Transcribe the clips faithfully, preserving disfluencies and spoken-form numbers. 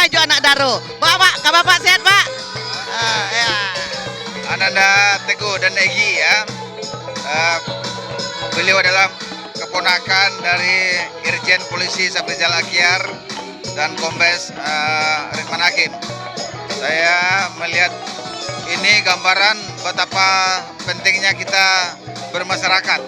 Jo anak daro. Pak, Pak, ka Bapak sehat, Pak? Ah, ya. Ananda Teguh dan Egi, ya. Eh, beliau adalah keponakan dari Irjen Polisi Safrizal Akyar dan Kombes, eh, Ridman Hakim. Saya melihat ini gambaran betapa pentingnya kita bermasyarakat.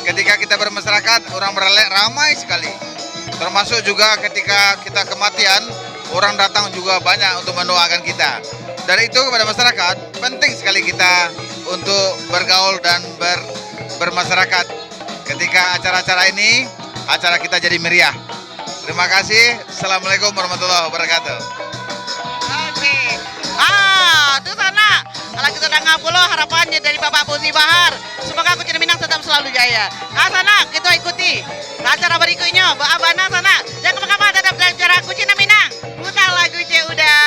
Ketika kita bermasyarakat, orang Baralek ramai sekali. Termasuk juga ketika kita kematian, orang datang juga banyak untuk mendoakan kita. Dari itu kepada masyarakat, penting sekali kita untuk bergaul dan ber-, bermasyarakat. Ketika acara-acara ini, acara kita jadi meriah. Terima kasih. Assalamualaikum warahmatullahi wabarakatuh. Oke. Ah, tu sanak. Kalau kita dengar pulo harapan dari Bapak Fauzi Bahar. Semoga Kucing Minang tetap selalu jaya. Ah, sanak, kita ikuti acara berikutnya. Ba-, bana sanak. Jangan kama-kama, tetap di acara Kucing Minang. Putar lagu, cek, udah.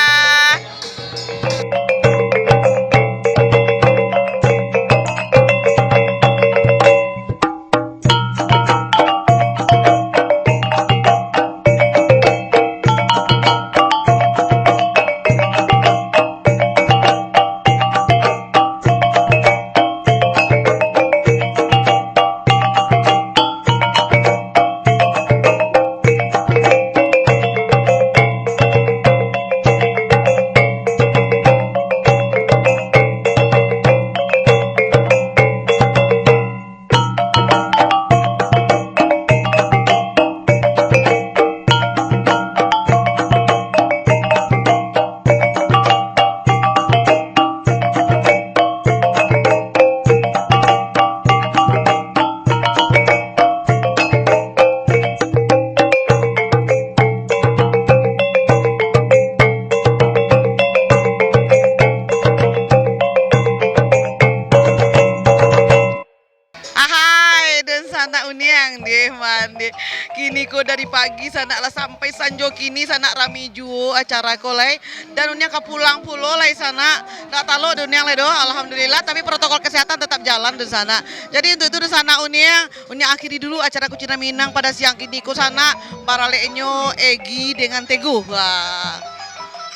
Ahai, dunsanak Uniang, deh, mandeh. Kini ko dari pagi sanak lah sampai sanjo kini sanak rami juo acara ko lai. Dan Uniang ka pulang pulo lai sanak. Ndak talok deh Uniang lai doh, alhamdulillah. Tapi protokol kesehatan tetap jalan dunsanak. Jadi untuk itu dunsanak Uniang, Uniang akhiri dulu acara Kucing Minang pada siang kini ko sanak. Baraleknyo Egi dengan Teguh. Wah.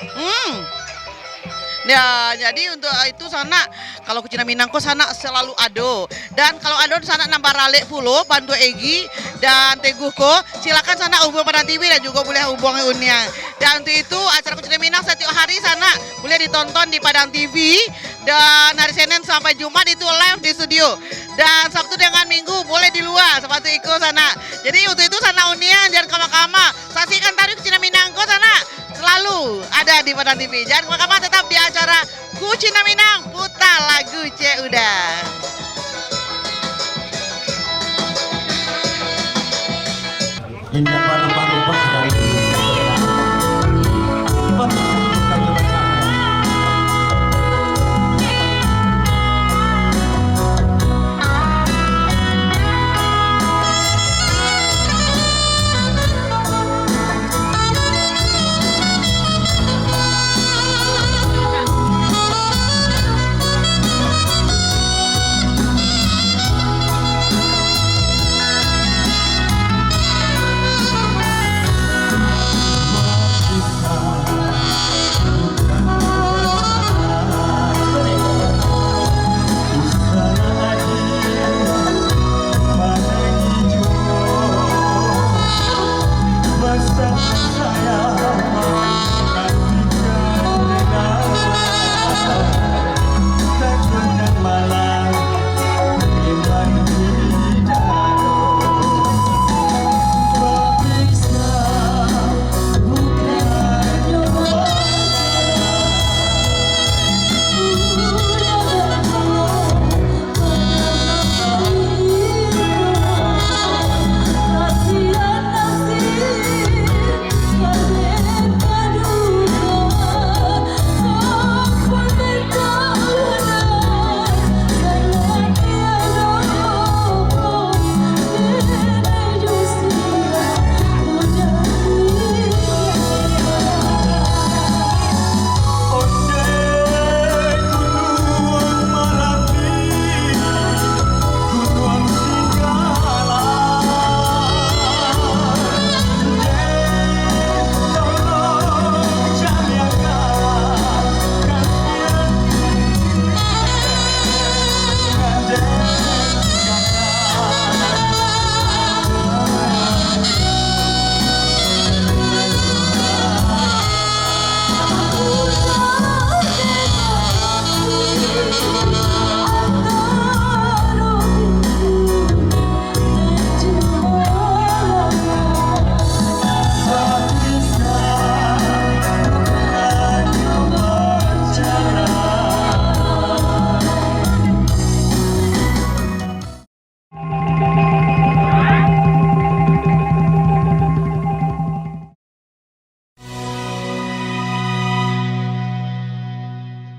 Hmm. Ya, jadi untuk itu sanak, kalau Kucing Minang ko sanak selalu ado. Dan kalau ado sanak nan baralek pulo bantuak Egi dan Teguh ko, silakan sanak hubungi Padang T V dan juga boleh hubungi Uniang. Dan untuk itu, acara Kucing Minang setiap hari sanak boleh ditonton di Padang T V dan hari Senin sampai Jumat itu live di studio. Dan Sabtu dengan Minggu boleh di luar, seperti itu sanak. Jadi untuk itu sanak Uniang jangan kama-kama. Saksikan taruih Kucing Minang ko sanak. Selalu ada di Padang T V. Jangan kama-kama, tetap di acara Kucing Minang, putar lagu cek udah. Indah berubah-ubah dari